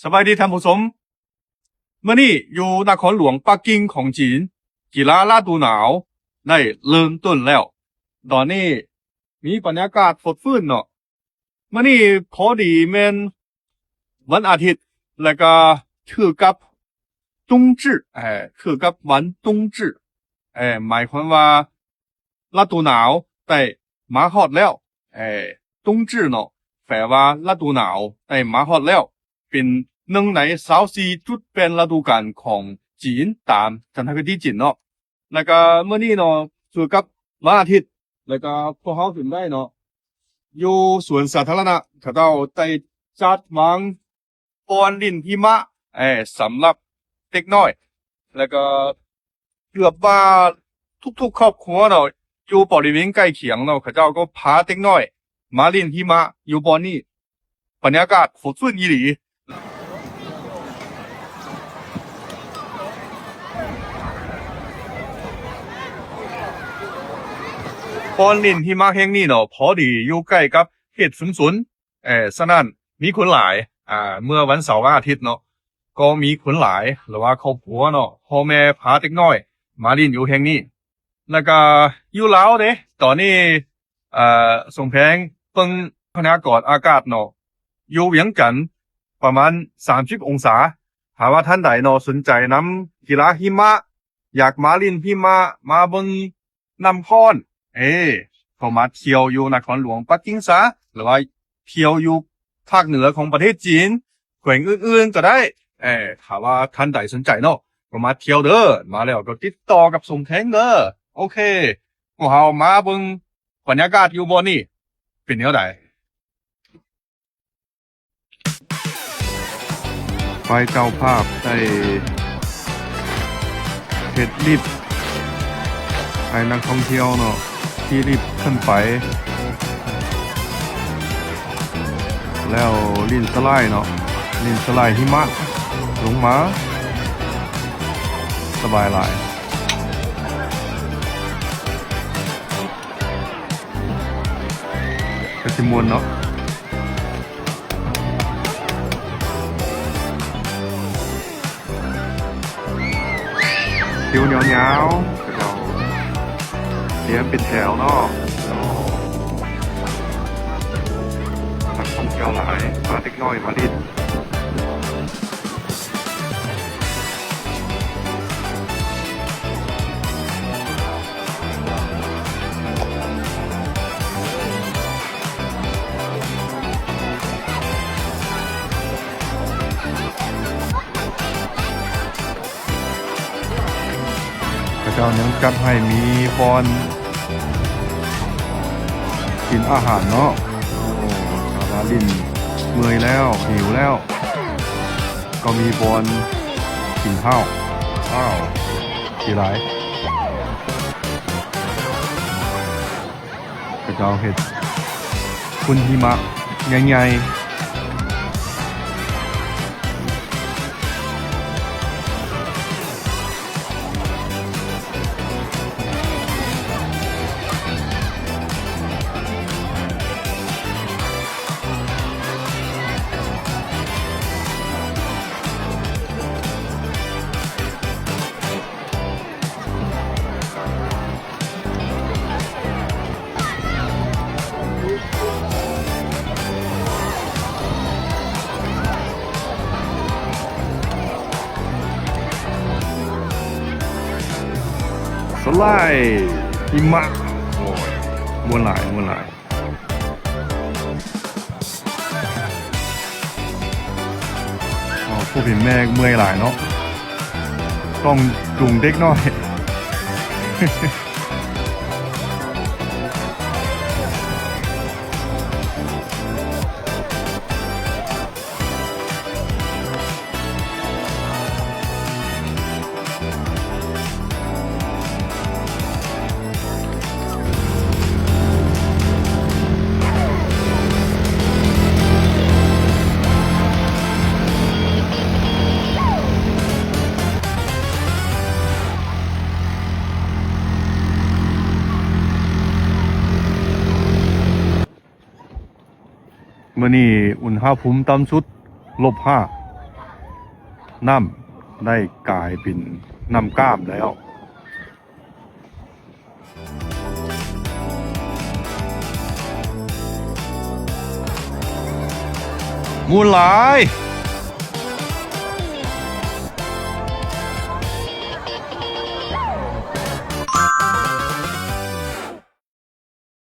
ສະບາຍດີທ່ານຜູ້ຊົມ, ມື້ນີ້ຢູ່ນະຄອນຫຼວງປັກກິ່ງຂອງຈີນ, ກິລາລະດູໜາວໄດ້ເລີ່ມຕົ້ນແລ້ວ. ຕອນນີ້ມີບັນຍາກາດສົດຊື່ນເນາະ. ມື້ນີ້ພໍດີແມ່ນວັນອາທິດ ແລ້ວກະຖືກກັບ 冬至 ເອີ ຖືກກັບວັນ冬至 ເອີ ໝາຍຄວາມວ່າລະດູໜາວໄດ້ມາຮອດແລ້ວ. ເອີ 冬至ເນາະ ແປວ່າລະດູໜາວໄດ້ມາຮອດແລ້ວ, ເປັນໜຶ່ງໃນຊາວສີ່ຈຸດປ່ຽນລະດູການຂອງຈີນ ຕາມຈັນທະຄະຕິຈີນເນາະ. ແລ້ວກະມື້ນີ້ເນາະ ຖືກກັບວັນອາທິດ ແລ້ວກະພວກເຮົາເຫັນໄດ້ເນາະ ຢູ່ສວນສາທາລະນະ ເຂົາເຈົ້າໄດ້ຈັດວາງບ່ອນຫຼິ້ນຫິມະ ເອີ ສຳລັບເດັກນ້ອຍ ແລ້ວກະເກືອບວ່າທຸກໆຄອບຄົວເນາະ ຢູ່ບໍລິເວນໃກ້ຄຽງເນາະ ເຂົາເຈົ້າກໍພາເດັກນ້ອຍມາຫຼິ້ນຫິມະຢູ່ບ່ອນນີ້. ບັນຍາກາດສົດຊື່ນອີ່ຫຼີ. ບ່ອນຫຼິ້ນຫິມະແຫ່ງນີ້ເນາະ ພໍດີຢູ່ໃກ້ກັບເຂດຊຸມຊົນ, ເອີ ສະນັ້ນມີຄົນຫຼາຍ. ອາ ເມື່ອວັນເສົາ ວັນອາທິດເນາະ ກໍມີຄົນຫຼາຍ ຫຼືວ່າຄອບຄົວເນາະ ພໍ່ແມ່ພາເດັກນ້ອຍມາຫຼິ້ນຢູ່ແຫ່ງນີ້. ແລ້ວກະຢູ່ລາວເດ້ ຕອນນີ້ ເອີ ສົມແພງເບິ່ງພະຍາກອນອາກາດເນາະ ຢູ່ວຽງຈັນປະມານສາມສິບອົງສາ. ຖ້າວ່າທ່ານໃດເນາະ ສົນໃຈນຳກິລາຫິມະ ຢາກມາຫຼິ້ນຫິມະ ມາເບິ່ງນ້ຳຮ້ອນ ເອີ ກໍມາທ່ຽວຢູ່ນະຄອນຫຼວງປັກກິ່ງຊະ ຫຼືວ່າທ່ຽວຢູ່ພາກເໜືອຂອງປະເທດຈີນ ແຂວງອື່ນໆກໍໄດ້. ເອີ ຖ້າວ່າທ່ານໃດສົນໃຈເນາະ ກໍມາທ່ຽວເດີ. ມາແລ້ວກໍຕິດຕໍ່ກັບສົມແພງເດີ. ໂອເຄ ພວກເຮົາມາເບິ່ງບັນຍາກາດຢູ່ບ່ອນນີ້ເປັນແນວໃດ. ຝ່າຍເຈົ້າພາບໄດ້ເຮັດລິບໃຫ້ນັກທ່ອງທ່ຽວເນາະ ຂີ່ລິບຂຶ້ນໄປ ແລ້ວຫຼິ້ນສະໄລເນາະ ຫຼິ້ນສະໄລຫິມະລົງມາ ສະບາຍຫຼາຍ. ກໍຊິມ່ວນເນາະ ຄິວຍາວໆ ເຂົາເຈົ້າຕຽມເປັນແຖວເນາະ ນັກທ່ອງທ່ຽວຫຼາຍ ພາເດັກນ້ອຍມາຫຼິ້ນ. ເຂົາເຈົ້າຍັງຈັດໃຫ້ມີບ່ອນກິນອາຫານເນາະ. ໂອ້ ຖ້າວ່າຫຼິ້ນເມື່ອຍແລ້ວ ຫິວແລ້ວ ກໍມີບ່ອນກິນເຂົ້າ. ວ້າວ ດີຫຼາຍ. ເຂົາເຈົ້າເຮັດຝຸ່ນຫິມະໃຫຍ່ໆ. ສະໄລຫິມະ ໂອ້ຍ ມ່ວນຫຼາຍ ມ່ວນຫຼາຍ. ອໍ ຜູ້ເປັນແມ່ເມື່ອຍຫຼາຍເນາະ ຕ້ອງຈູງເດັກນ້ອຍ. ມື້ນີ້ອຸນຫະພູມຕ່ຳສຸດລົບຫ້າ ນ້ຳໄດ້ກາຍເປັນນ້ຳກ້າມແລ້ວ. ມ່ວນຫຼາຍ.